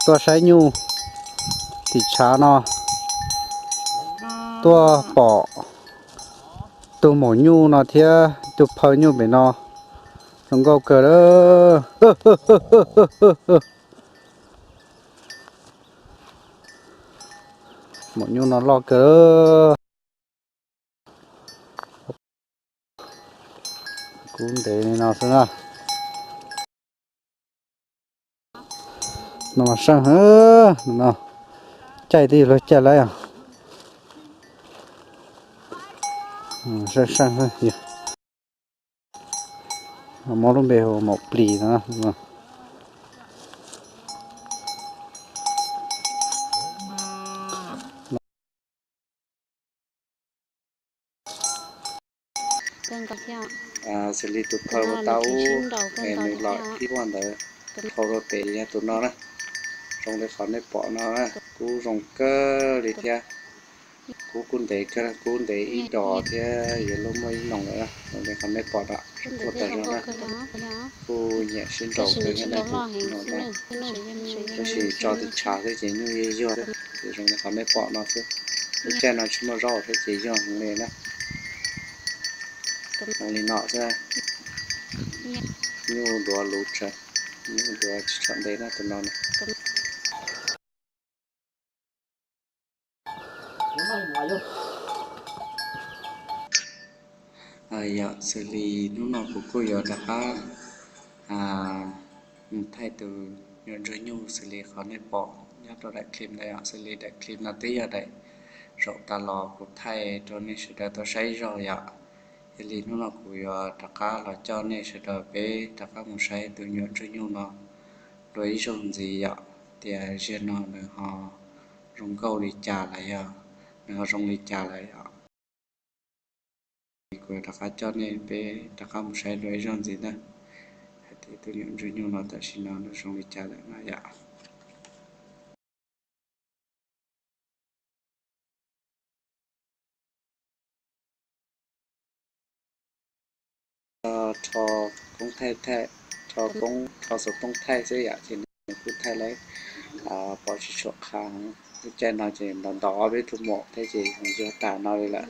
Tuaj saib nyuj tim tshav no, tuaj pom tus maum nyuj no thiab tus phaw nyuj pem no, zoo nkauj kawg lawm. Maum nyuj no loj kawg. Kub ntev li no xwb na. No mas seej, no caij twb yog luag caij lawm. Seej seej, muab lub npe hu maum plis no. Xws li tus phaw uas tau ub, nws los ib vuag ntawd, dhau rau pem yog tus no na. Zoo li qhov nej pom no na, kub zoo kawg li thiab. Kub kuj ntev kawg, kub ntev ib dos thiab yuav luag muaj ib noos lawm. Zoo li qhov nej pom no, kuj tas zog na. Kuj nyiam sib nraus kawg thiab na, tus no na. Tab sis tso tim tshav xwb ces nyuj yuag yuag, ces zoo li qhov nej pom no xwb. Lub caij no tsis muaj zaub thiab ces yuag heev li na. Li no xwb. Nyuj duav luv tsawv, nyuj duav tsis tshua ntev na tus no na. Yog xws li hnub no kuv kuj yuav rov qab mus thaij tus nyuam ntsuag nyuj xws li qhov nej pom nyob rau daim clip ntawd yom. Xws li daim clip no twb yog daim zaum tas los kuv thaij rau nej sawv daws tau saib ib zaug yom. Yog li hnub no kuv yuav rov qab los coj nej sawv daws peb rov qab mus saib tus nyuam ntsuag nyuj no dua ib zaug ntxiv yom, tias ziag no nws ho zoo nkauj li cas los yog nws ho zoo li cas lawm yom. Kuv yuav rov qab coj nej peb rov qab mus saib dua ib zaug ntxiv na, hais tias tus nyuam ntsuag nyuj no tam sim no nws zoo li cas lawm no yom. Rho koob thaij, rho koob rho xov tooj thaij xwb yom, ces nws kuj thaij lawm pom tsis tshua qha. Lub caij no ces ntaus ntaus ob peb tug maum thiab ces nws yuag tas no li lawm.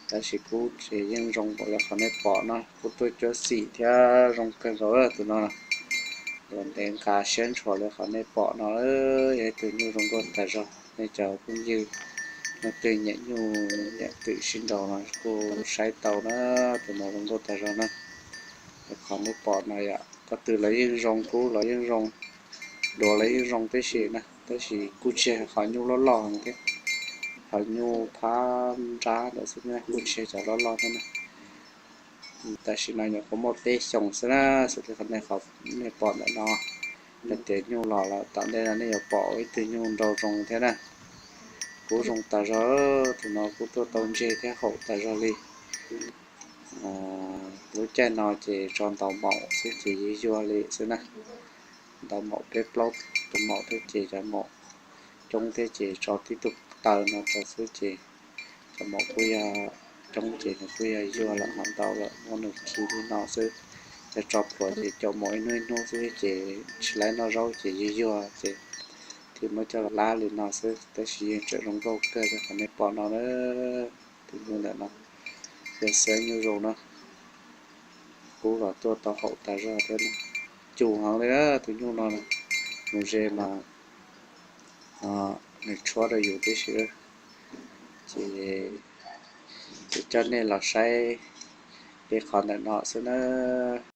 Tab sis kuj tseem yeej zoo npaum li qhov nej pom no, kuj tuaj cuab xim thiab zoo kawg nkaus tus no. Luag ntev nqa siab ntshua li qhov nej pom no, yog ib tug nyuj zoo nkauj tas zog. Nej cov phooj ywg leej twg nyiam nyuj nyiam twm sib nraus no kuj saib tau na, tus no zoo nkauj tas zog na. Qhov nej pom no yom, koj twm los yeej zoo, kub los yeej zoo, duav los yeej zoo tib si na, tab sis kuj tsis yog qhov nyuj loj loj thiab, qhov nyuj phab nrab ntawd xwb na, kuj tsis yog cov loj loj thiab na. Tam sim no nyuam qhuav muaj peb xyoos xwb na, xws li qhov nej, qhov nej pom ntawm no. Yog tias nyuj los lawm tom ntej no nej yuav pom ib tug nyuj nraug zoo thiab na. Kub zoo tas zog, tus no kuj tuaj tau ntseg thiab haum tas zog li. Lub caij no ces tso ntaus maum xwb ces yuag yuag li xwb na. Ntaus maum peb plaub tus maum thiab ces cov maum coob thiab ces tso tib tug taw no rau xwb ces cov maum kuj yog coob ces nws kuj yog yuag lawm ho ntau lawm, muab nws khi li no xwb. Cov tso pluav ces caum maum ib hnub ib hnub xwb ces tsis laib noj zaub ces yuag yuag ces thiaj muab coj los lab li no xwb, tab sis yeej tseem zoo nkauj kawg li qhov nej pom no na. Tus nyuj ntawm no yog xiab nyuj zoo na, kub los tuaj tau haum tas zog thiab na. Cum heev li tus nyuj no, mus ze mas nws tshuab rau yus tib si. Ces kuv coj nej los saib peb qhov ntawm no xwb nawb.